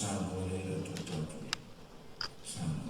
saunoa i ai la outou tautua. Saunoa.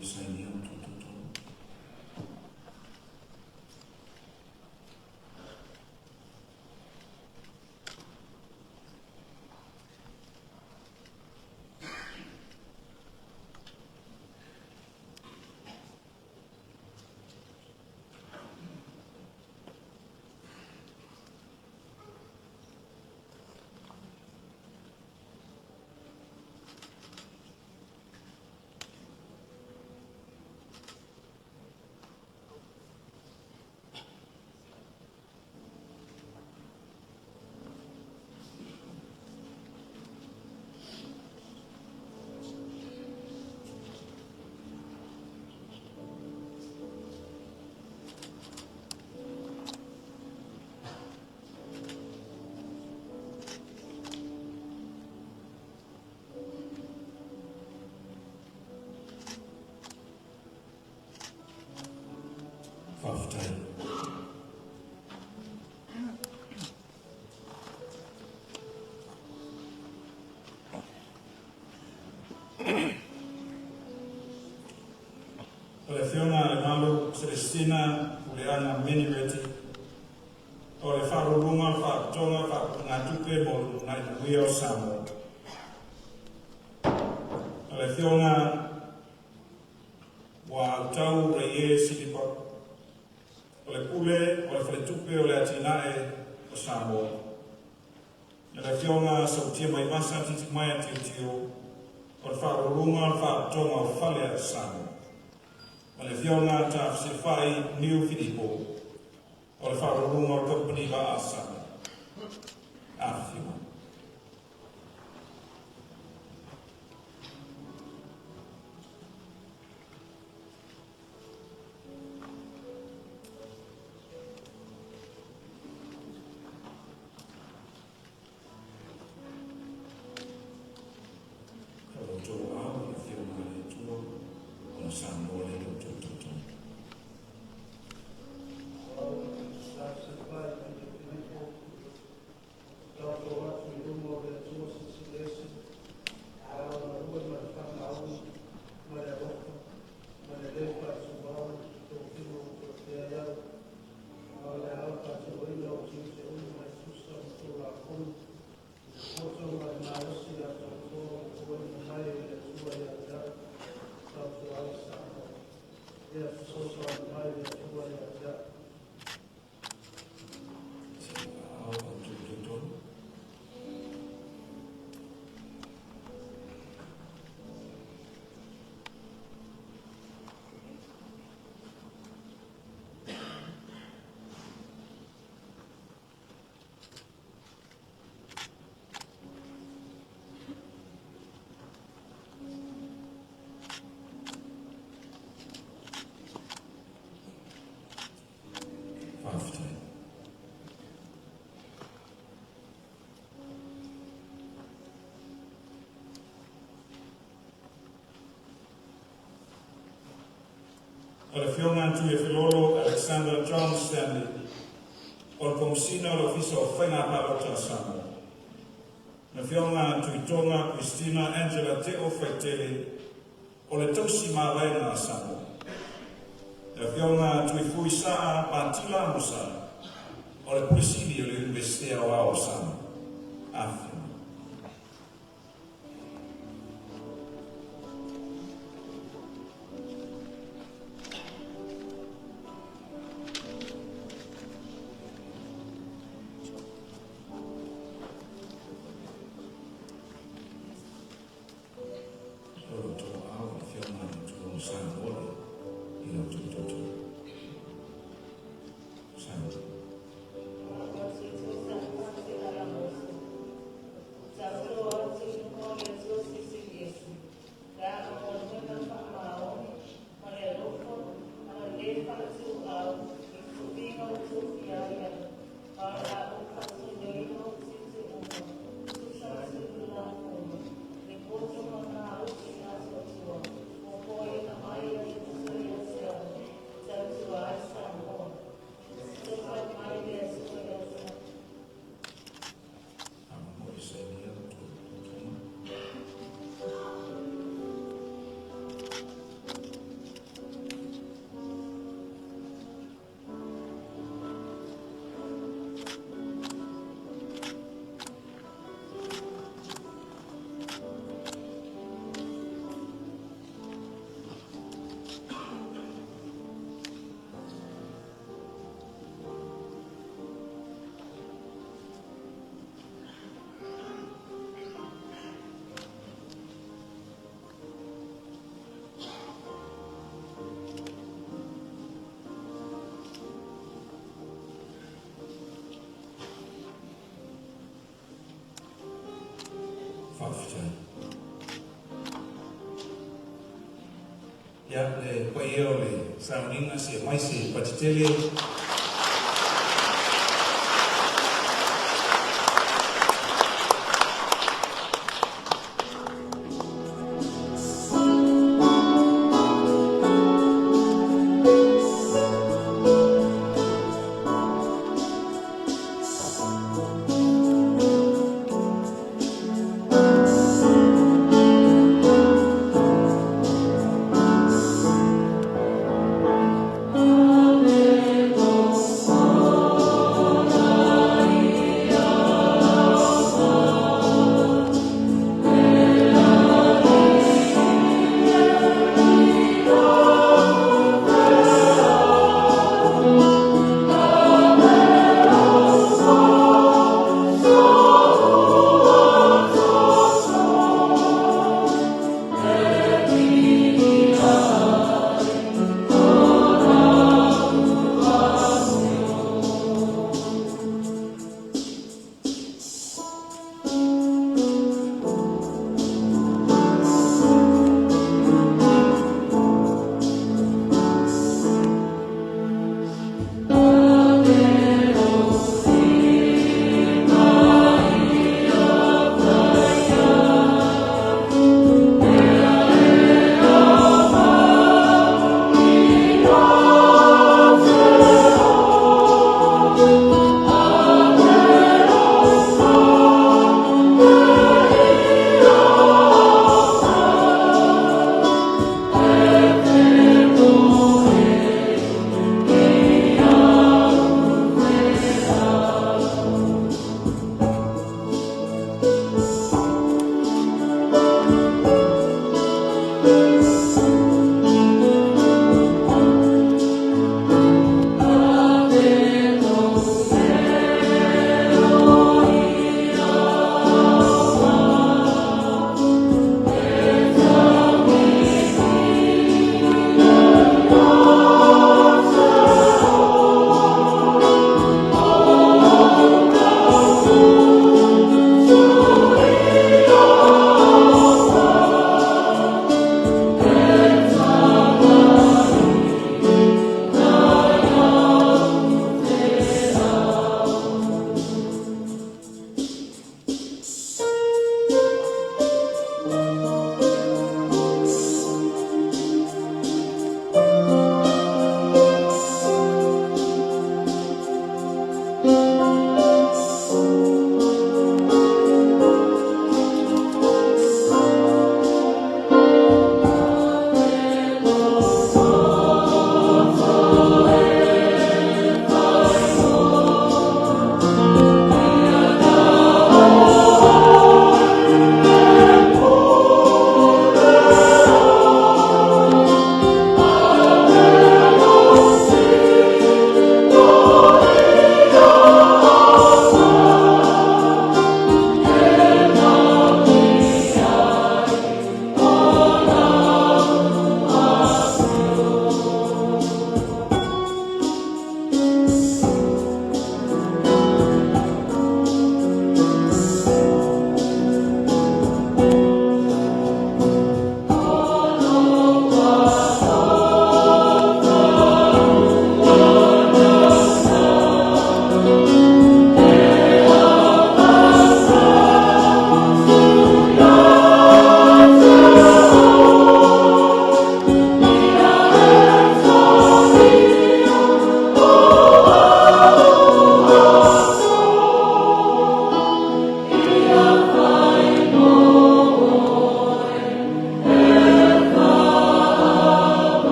Isainia o totonu. Faafetai. O le Afioga a Lemalu Selesitina Puleaga Meni Reti, o le Faauluuluga o le Faalapotopotoga Faaputuga-Tupe mo le Lumanai Manuia o Samoa. O le Afioga ua Autau Raie Silipa, o le Pule o le Faletupe o le Atinae o Samoa. O le Afioga Sautia Maivasa Titimaea Tilotio, o le Faauluuluga o le Faalapotopotoga o Fale a Samoa. Ma le Afioga Tafeselefa'i Niu Filipo, o le Faauluuluga o le Kamupani Vaa a Samoa. Afifio mai. O lo outou aao i le Afioga a le Atua ona saunoa lea i la outou tautoga. Aao la outou tautoga. Faafetai. O le Afioga Tuiafelolo Alexander John Stanley, o le Komesina o le Ofisa o Faiga Palota a Samoa. Le Afioga Tuitoga Christina Angela Te'o Faitele, o le Tausi Mavaega a Samoa. Le Afioga Tuifui Saa Patila Amosa, o le Pule Sili o le Iunivesite Aoao o Samoa. Afifio mai. O lo outou aao i le Afioga a le Atua ona saunoa lea i la outou tautoga. Saunoa. Ia, le paia o le sauniga, se mai se patitele.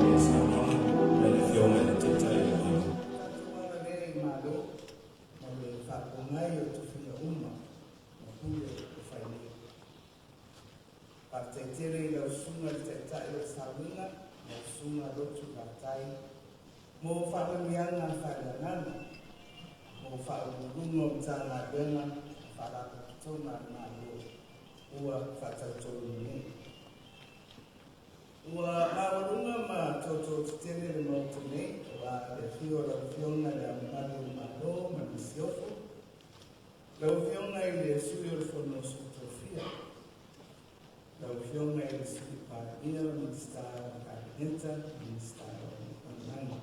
Ia saunoaga mai le Afioga i le Taitai o le Malo. Agalelei Malo ma le faafofoga o tofiga uma ma pule o fai nei. Faafetai tele i lau susuga i le Taitai o le Sauniga ma lau susuga Lotu Vatai mo faamanuiaga faaleagaga mo Faauluuluga o Matagaluega ma Faalapotopotoga a le Malo ua faatautoina nei. Ua maualuga ma toto tetele le Maota nei aua le afio o lau Afioga i Le Ao Mamalu o le Malo ma le Masiofo, lau Afioga i le Sui o le Fono a Sui Tofia, Lau Afioga i le Sui Palemia, Minisita o le Kapeneta, Minisita Lagolago.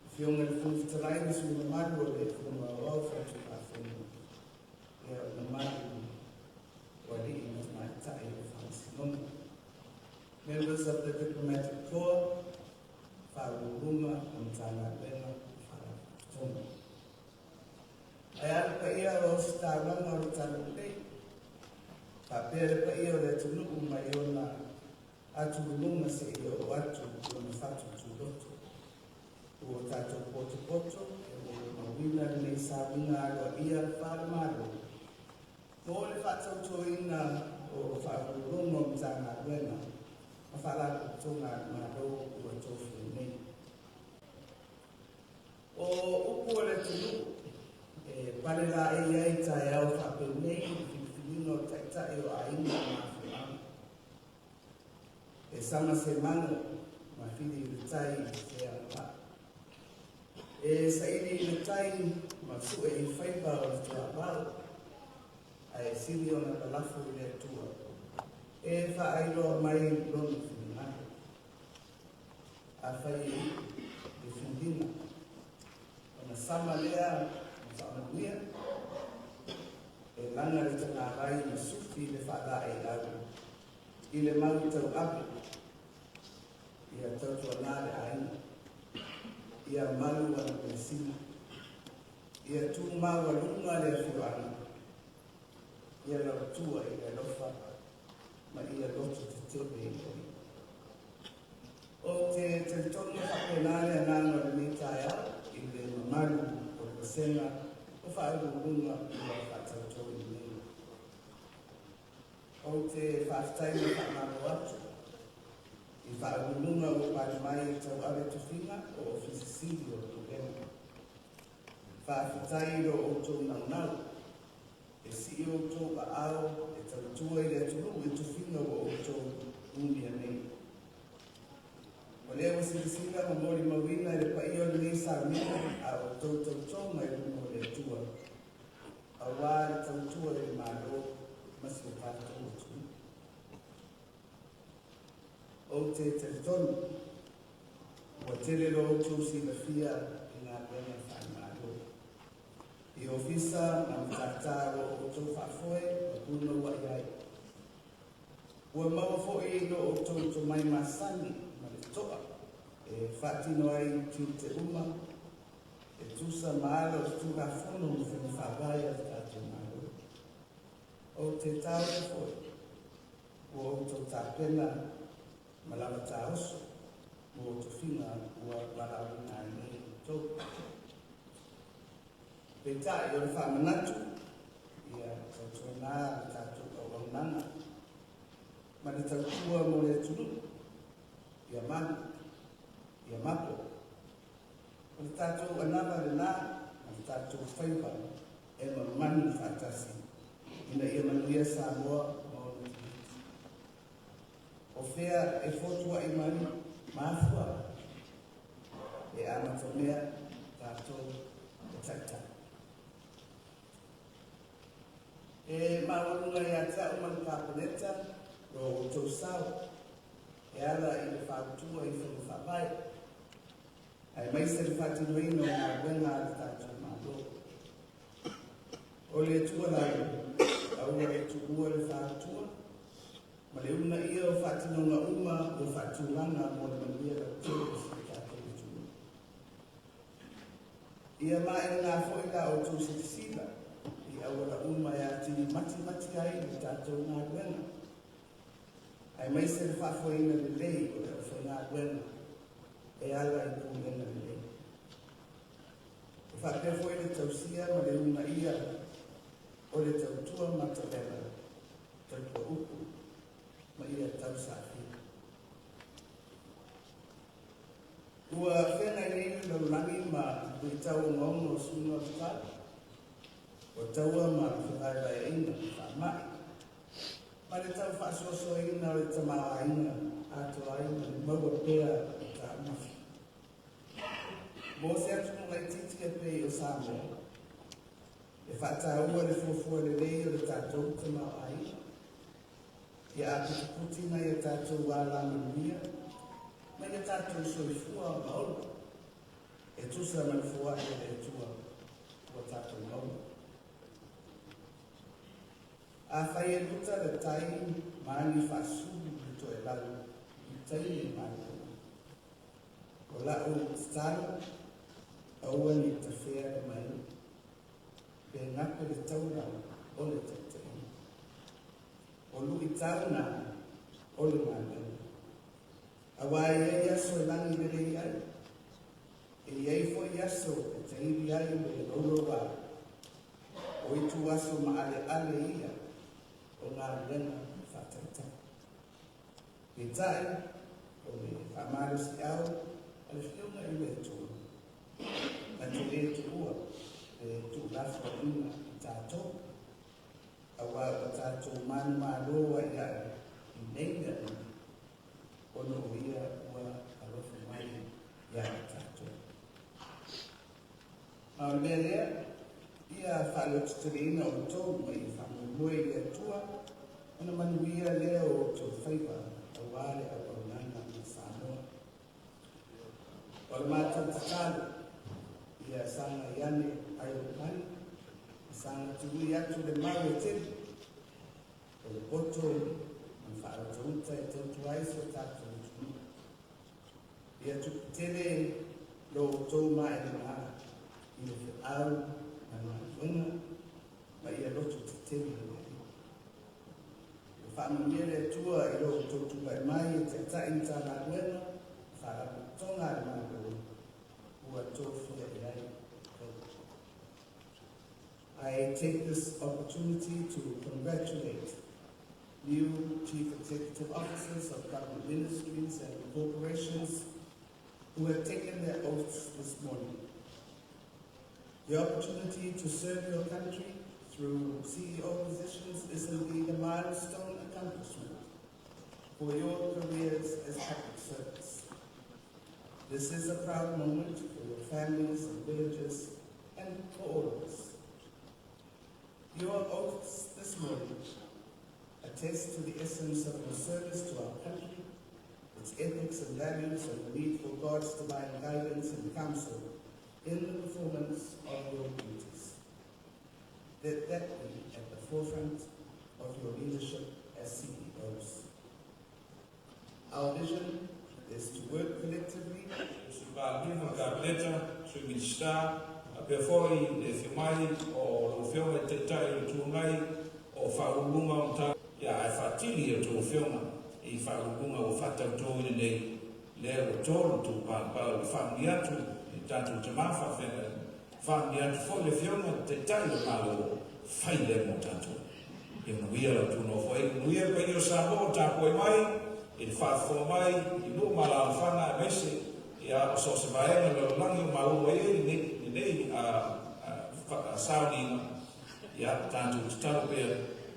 Afioga i le Fofoga Fetalai ma sui usufono mamalu o le Fono Aoao Faitulafono, ia o le mamalu o alii ma tamaitai o le Faamasinoga. Members of the Diplomatic Corps, Faauluuluga o Matagaluega ma Faalapotopotoga. Ae a le paia o ositaulaga o le Talalelei, faapea le paia o le atunuu mai ona atululuga seia oo atu i ona fatu tuloto. Ua tatou potopoto e molimauina lenei sauniga aloaia faale-Malo mo le faatautoina o Faauluuluga o Matagaluega ma Faalapotopotoga a le Malo ua tofia nei. O upu o le atunuu, e pale laei ai taeao faapenei i le filifiliga o taitai o aiga ma afioaga. E sama se mago ma fili i le tai se agavaa. E saili i le tai ma sue i faiva o le tuavao, ae sili ona lalafo i le Atua e faailoa mai lona finagalo. Afai e iu le filiga, ona sama lea ma faamanuia, e laga le tagavai ma sufi le faalaeiau i le mau tauave, ia tautuana le aiga, ia malu ana measina, ia tu maualuga le afioaga, ia lautua i le alofa ma ia loto tetele i le Alii. Ou te talitonu e faapena le agaga o lenei taeao i le mamalu o le vasega o Faauluuluga ua faatautoina nei. Ou te faafetai ma faamalo atu i Faauluuluga ua pale mai e tauave tofiga o Ofisa Sili o Pulega. Faafetai i lo outou naunau e sii outou aao e tautua i le atunuu i tofiga ua outou umia nei. O lea ua silasila ma molimauina e le paia o lenei sauniga a outou tautoga i luma o le Atua, aua le tautua i le Malo ma si o tatou atunuu. Ou te talitonu ua tele lo outou silafia i galuega faale-Malo, i ofisa ma matata o lo o outou faafoe ma punouai ai. Ua maua foi lo outou tomai masani ma le toa e faatino ai tiute uma e tusa ma ala o le Tulafono ma faiga faavae a le tatou Malo. Ou te taofi foi ua outou tapena ma lava taoso mo tofiga ua valaauina ai nei outou. Peitai o le faamanatu, ia tautuana le tatou auaunaga ma le tautua mo le atunuu, ia malu, ia mapo. O le tatou anava lena ma le tatou faiva e mamanu faatasi ina ia manuia Samoa ma ona tagata. O fea e fotuai mai ma afua e amatamea tatou e taitai. E maualuga ia te au ma le Kapeneta lo outou sao e ala i le fautua i faiga faavae, aemaise le faatinoina o galuega a le tatou Malo. O le tuualalo, aua le tuua le fautua ma le uunaia o faatinoga uma ua faatulaga mo le manuia lautele o si o tatou atunuu. Ia maelena foi la outou silasila i auala uma e atili matimati ai le tatou galuega, aemaise le faafoeina lelei o le aufaigaluega e ala i pulega lelei. E faapea foi le tausia ma le uunaia o le tautua matalela, tautua upu ma ia tausaafia. Ua feagai nei le lalolagi ma luitau ogaoga o suiga o le tau, o taua ma fevaevaeaiga, faamai, ma le tau faasoasoaina o le tamaoaiga atoa ai ma le maua pea o taumafa. Mo se atunuu laitiiti e pei o Samoa, e faataua le fuafua lelei o le tatou tamaoaiga. Ia aputiputi nai o tatou alamanuia ma ia tatou soifua ma ola e tusa ma le foai a le Atua ua tatou maua. Afai e luta le tai ma agi faasulu le toelau i taimi o galuega, o la'u tatalo, aua ne i tafea le maea pe gape le taula o le taitaiga. O luitau na o le galuega. Aua e i ai aso e lagi lelei ai, e i ai foi aso e taili ai le louloua. O ituaso maaleale ia o galuega faataitai. Peitai, o le faamalosiau a le Afioga i le Atua, na te lē tuua le tuulafoaiga i tatou, auā ua tatou manumalo ai ia i nei mea uma, ona o ia ua alofa mai iā tatou. Ma o le mea lea, ia faalototeleina outou ma ia faamoemoe i le Atua, ona manuia lea o outou faiva auā le auaunaga ma Samoa. O le matou tatalo, ia sagai ane ai o le lagi, saga tului atu le mau e tele, o le poto ma le faautauta e tautua ai si o tatou atunuu. Ia tuputele lo outou maelega i le feau ma le galuega ma ia loto tetele le Alii. Ia faamanuia le Atua i lo outou tulai mai e taitai Matagaluega ma Faalapotopotoga a le Malo ua tofia i ai outou. I take this opportunity to congratulate new Chief Executive Officers of government ministries and corporations who have taken their oaths this morning. The opportunity to serve your country through CEO positions is indeed a milestone accomplishment for your careers as public servants. This is a proud moment for your families and villages and for all of us. Your oaths this morning attest to the essence of your service to our country, its ethics and values, and the need for God's divine guidance and counsel in the performance of your duties. Let that be at the forefront of your leadership as CEOs. Our vision is to work collectively. Sui Palemia ma le Kapeneta, Sui Minisita, faapea foi le afio mai o lau Afioga i le Taitai o le Itu Agai, o Faauluuluga o Matagaluega, ia ae faatili a outou afioga i Faauluuluga ua faatautoina nei, lea ua tolu tou palapala ua faamanuia atu i tatou tama faafeagai, faamanuia atu foi le Afioga i le Taitai o le Malo, fai lea mo tatou. Ia manuia la outou nofoaiga, manuia le paia o Samoa o tapuai mai i le faafofoga mai i nuu ma alaalafaga aemaise ia o so o se vaega o le lalolagi o maua mai ai lenei sauniga. Ia tatou tatalo pea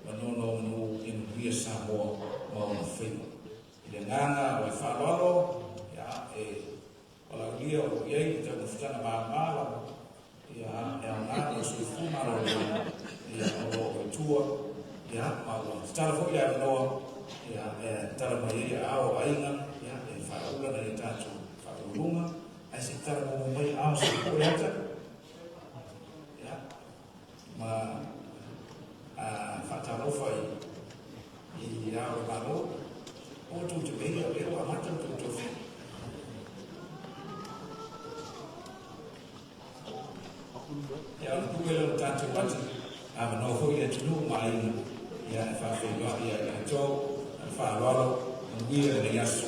ma nonomanu ia manuia Samoa ma ona faiva. I le agaga o le faaaloalo, ia e valaaulia o lo o i ai le taumafataga mama lava, ia e aoga mo le soifua maloloina, ia o lo o i tua, ia ma ua tatala foi le avanoa, ia e tatala mai ai aao o aiga, ia e faaula nai a tatou faauluuluga, ae se i tatala muamua mai aao se i pue ata, ia ma faatalofa i ao o le Malo, aua tou te meia o lea ua amata le tou tofiga. Ia, o le pue lea o le tatou ata, avanoa foi le atunuu ma aiga, ia e faafeiloai ia i latou, ma le faaaloalo, manuia lenei aso.